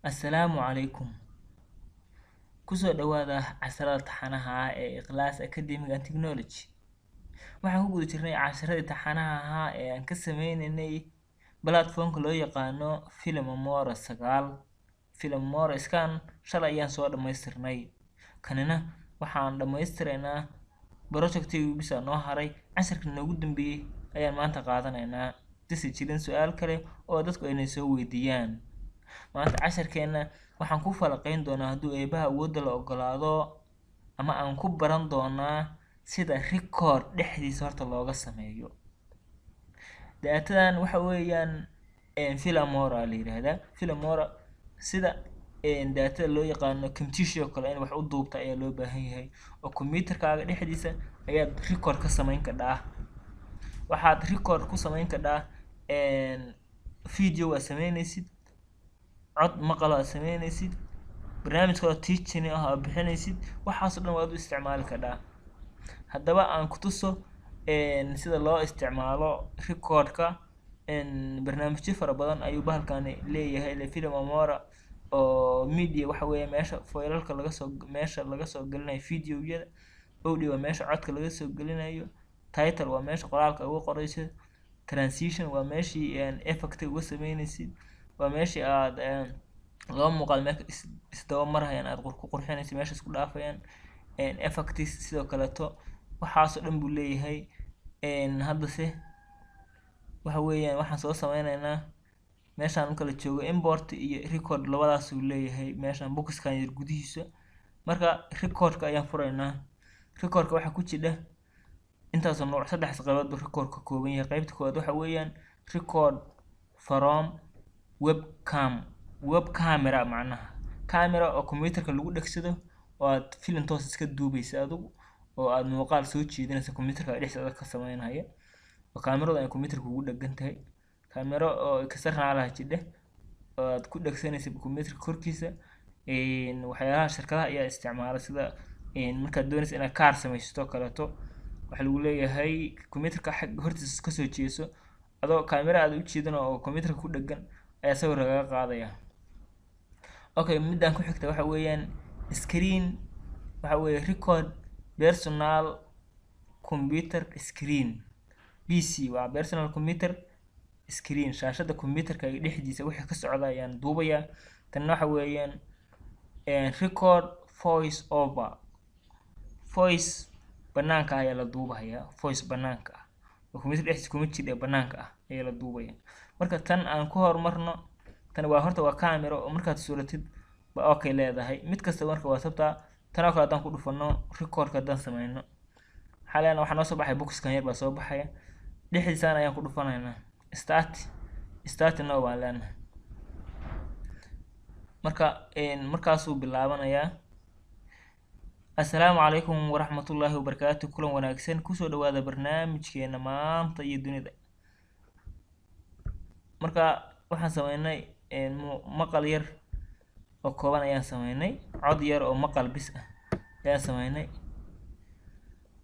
Assalaamu calaykum. Kusoo dhawaada casharada taxanaha ah ee Ikhlaas Academy and Technology. Waxaan ku guda jirnay casharadii taxanaha ahaa ee aan ka sameynaynay platformka loo yaqaano Filmora 9. Filmora Scan shalay ayaan soo dhamaystirnay. Kanina waxaan dhamaystiraynaa projectigii bisa noo haray. Casharka noogu dambeeyay ayaan maanta qaadanaynaa. Disi jirin su-aal kale oo dadku aynay soo weydiiyaan. Maanta casharkeena waxaan ku falaqeyn doonaa, hadduu eebaha awoodda la ogolaado, ama aan ku baran doonaa sida record dhexdiisa horta looga sameeyo. Datadan waxa weeyaan Filmora la yiraahdaa. Filmora sida datada loo yaqaano Camtasia oo kale in wax u duubta ayaa loo baahan yahay, oo computerkaaga dhexdiisa ayaad record ka sameyn kadhaa. Waxaad record ku sameyn kadhaa video aad sameynaysid, cod maqal aad sameynaysid, barnaamij kaloo teaching ah aad bixinaysid. Waxaas oo dhan waad u isticmaali kadhaa. Haddaba aan ku tuso sida loo isticmaalo recordka. Barnaamijyo fara badan ayuu bahalkani leeyahay le Filmora oo media waxa weeye meesha faylalka laga soo, meesha laga soo gelinayo videoyada. Audio waa meesha codka laga soo gelinayo. Title waa meesha qoraalka uga qorayso. Transition waa meeshii effect uga sameynaysid, waa meeshii aad laba muuqaal meel isdaba marayaan aad ku qurxinaysid, meesha isku dhaafayaan. Effects sidoo kaleeto. Waxaas oo dhan buu leeyahay. Haddase waxa weeyaan waxaan soo sameyneynaa meeshaan u kala joogo import iyo record, labadaas uu leeyahay meeshaan boxkan yar gudihiisa. Marka recordka ayaan furaynaa. Recordka waxaa ku jira intaasoo nooc, saddex qaybood buu record ka kooban yahay. Qaybta koowaad waxa weeyaan record from webcam, web camera, macnaha camera oo computerka lagu dhegsado oo aad film toos iska duubeysa adigu, oo aad muuqaal soo jeedinaysa computerka dhexdiisa ka sameynaya, oo kaamiradu ay computerka ugu dhegan tahay. Kaamiro oo external ah jidha oo aad ku dhegsanaysa computerka korkiisa. Waxyaalaha shirkadaha ayaa isticmaala, sida markaad doonaysa inaad kaar samaysato oo kaleeto, waxaa lagu leeyahay computerka xag hortiisa kasoo jeeso, adoo kaamira aad u jeedin oo computerka ku dhegan ayaa sawir lagaga qaadaya. Okay, midaan ku xigta waxa weeyaan screen, waxa weeye record personal computer screen, PC, waa personal computer screen. Shaashada computerka dhexdiisa wixii ka socda ayaan duubayaa. Tanna waxa weeyaan record voice over, voice banaanka ah ayaa la duubayaa, voice banaanka ah oo computer dhexdiisa kuma jira ee banaanka ah ayaa la duubaya. Marka tan aan ku horumarno. Tan waa horta waa camera oo markaad suratid ba okay leedahay mid kasta. Marka waa sabtaa tan oo kale haddaan ku dhufano recordka, haddaan sameyno, waxaa leenahay waxaa noo soo baxay boxkan yar baa soo baxaya. Dhexdiisaan ayaan ku dhufanaynaa, start, start now baan leenahay. Marka markaasuu bilaabanayaa. Assalaamu calaykum waraxmatullaahi wabarakaatu, kulan wanaagsan, kusoo dhawaada barnaamijkeena maanta iyo dunida. Marka waxaan sameynay maqal yar oo kooban ayaan sameynay, cod yar oo maqal bis ah ayaan sameynay.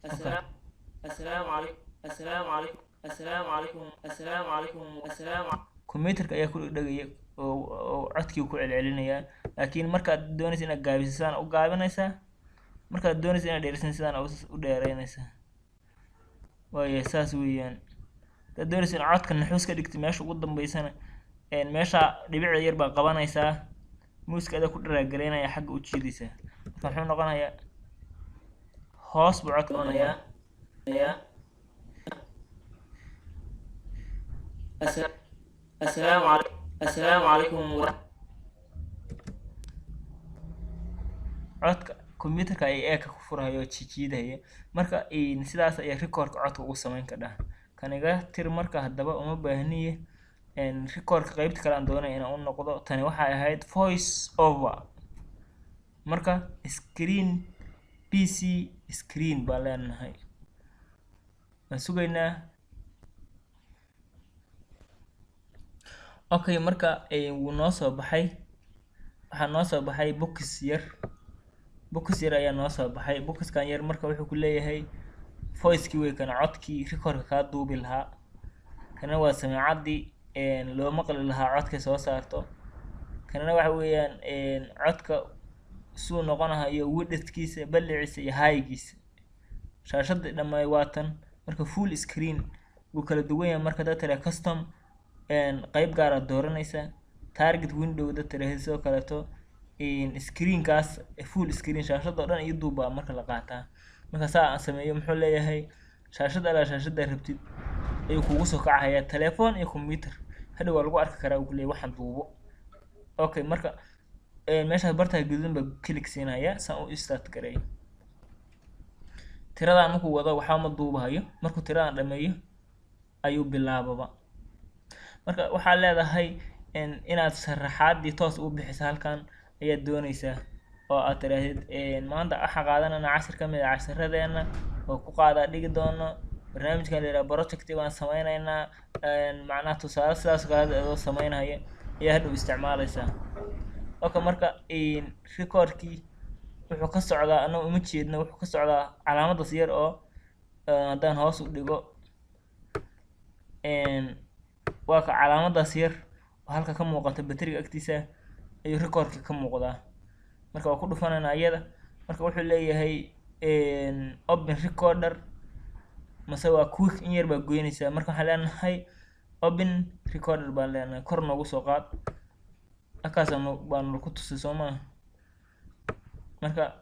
Assalaamu calaykum, assalaamu calaykum, assalaamu calaykum, assalaamu calaykum, assalaamu. Computerka ayaa ku dhegaya oo codkii ku celcelinayaa, laakiin markaad doonaysa inaad gaabiso, sidaan u gaabinaysaa; markaad doonaysa inaad dheeraysan, sidaan u dheereynaysaa. Waaya, saas weeyaan. Haddaad doonaysa in codka naxuus ka dhigto, meesha ugu dambeysana meesha dhibicda yar baa qabanaysaa, mouseka adaa ku dharaagaleynaya, xagga u jiidaysaa. Marka muxuu noqonayaa? Hoos buu codka noqonayaa. Ya assalaamu calaykum, assalaamu calaykum. Codka computerka ay eeka ku furhayo oo jijiidaya. Marka sidaas ayaa recordka codka ugu sameyn kadhaa. Kan iga tir. Marka haddaba uma baahniye recordka. Qeybta kale aan doonaya inaan u noqdo, tani waxay ahayd voice over. Marka screen, PC screen baan leenahay, waan sugaynaa. Okay, marka wuu noo soo baxay. Waxaa noo soo baxay box yar, box yar ayaa noo soo baxay. Boxkan yar marka wuxuu ku leeyahay voicekii wey kana, codkii recordka kaa duubi lahaa. Kana waa sameecadii loo maqli lahaa codkay soo saarto. Kanana waxa weeyaan codka suu noqonahayo, widthkiisa, balliciisa iyo height-giisa. Shaashada dhammaay waa tan. Marka full screen wuu kala duwan yahay. Marka dad tira custom, qeyb gaar aad dooranaysaa. Target window dad tira, sidoo kaleeto screenkaas full screen, shaashada oo dhan iyo duubbaa marka la qaataa. Marka saa aan sameeyo, muxuu leeyahay? Shaashada alaa shaashada rabtid ayuu kugu soo kacayaa, telephone iyo computer hadhow waa lagu arki karaa, uu kuleeyahay waxaan duubo. Okay, marka meeshaas bartaa gaduudan baa click siinaya saan u start gareeyo. Tiradan markuu wado waxba ma duubahayo. Markuu tiradan dhameeyo ayuu bilaababa. Marka waxaa leedahay inaad sharaxaadii toos u bixiso halkan ayaad dooneysaa, oo aad tidhaahdid maanta waxaan qaadanayna cashir ka mid ah cashiradeena oo ku qaadaa dhigi doono barnaamijkan la yidhaha project baan sameyneynaa. Macnaha tusaale sidaas oo kale adoo sameynaya ayaa hadhow isticmaaleysaa. Okay, marka recordkii wuxuu ka socdaa, annaga uma jeedno, wuxuu ka socdaa calaamadaas yar oo haddaan hoos u dhigo, waa ka calaamadaas yar oo halka ka muuqata bateriga agtiisa ayuu recordka ka muuqdaa. Marka waa ku dhufanaynaa iyada. Marka wuxuu leeyahay open recorder mase waa quick, in yar baa goynaysaa. Marka waxaan leenahay open recorder baan leenahay, kor noogu soo qaad. Halkaas baanu ku tusay, soo maa? Marka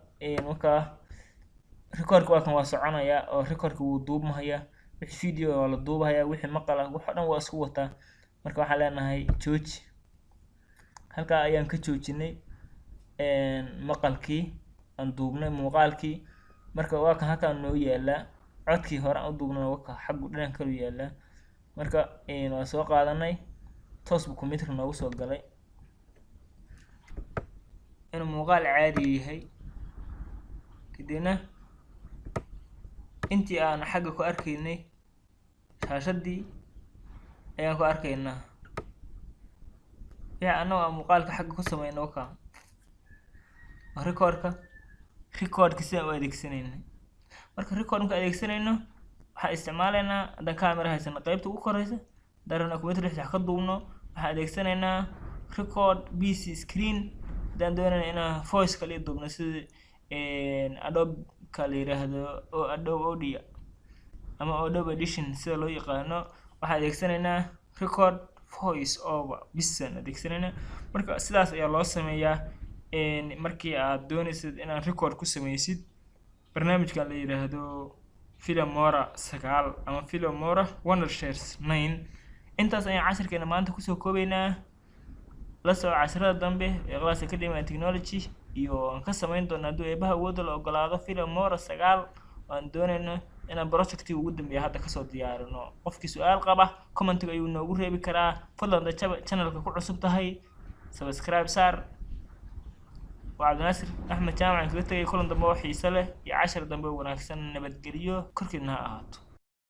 markaa recordka waa kan, waa soconayaa oo recordka wuu duubmahayaa. Wixii video waa la duubahayaa, wixii maqal ah, wax o dhan waa isku wataa. Marka waxaan leenahay jooji. Halkaa ayaan ka joojinay maqalkii aan duubnay, muuqaalkii. Marka waa kan halkaan noo yaalaa. Codkii hore aan u duubnay waa ka xaggu dhinaca kalu yaalaa. Marka waa soo qaadanay, toos buu computer noogu soo galay inuu muuqaal caadi yahay. Kadibna intii aan xagga ku arkaynay shaashadii ayaan ku arkaynaa wixii annago aan muuqaalka xagga ku sameyno. Waka recordka, recordka sidaan u adeegsanayna. Marka record marka adeegsanayno, waxaan isticmaalaynaa, haddaan camera haysano qeybta ugu koreysa, haddaan rabno computer dhexdiisa wax ka duubno, waxaan adeegsanaynaa record PC screen. Haddaan doonayno inaan voice kaliya duubno, sida Adobe-ka la yiraahdo oo Adobe Audio ama Adobe Audition sida loo yaqaano, waxaan adeegsanaynaa record voice over bisaan adeegsanaynaa. Marka sidaas ayaa loo sameeyaa markii aad doonaysid inaad record ku sameysid barnaamijkan la yiraahdo Filmora 9 ama Filmora Wondershare 9. Intaas ayaan cashirkeena maanta kusoo koobaynaa. La soco casharada dambe ee Class Academy and Technology iyo aan ka samayn doono, hadduu Eebaha awoodda la ogolaado, Filmora 9 oo aan doonayno inaan projectii ugu dambeeya hadda kasoo diyaarino. Qofkii su-aal qaba commentiga ayuu noogu reebi karaa. Fadlan haddaad channelka ku cusub tahay, subscribe saar. Waa Cabdinaasir Axmed Jaamac kaga tegay. Kulan dambe oo xiise leh iyo cashar dambe oo wanaagsan. Nabadgelyo korkiina ha ahaato.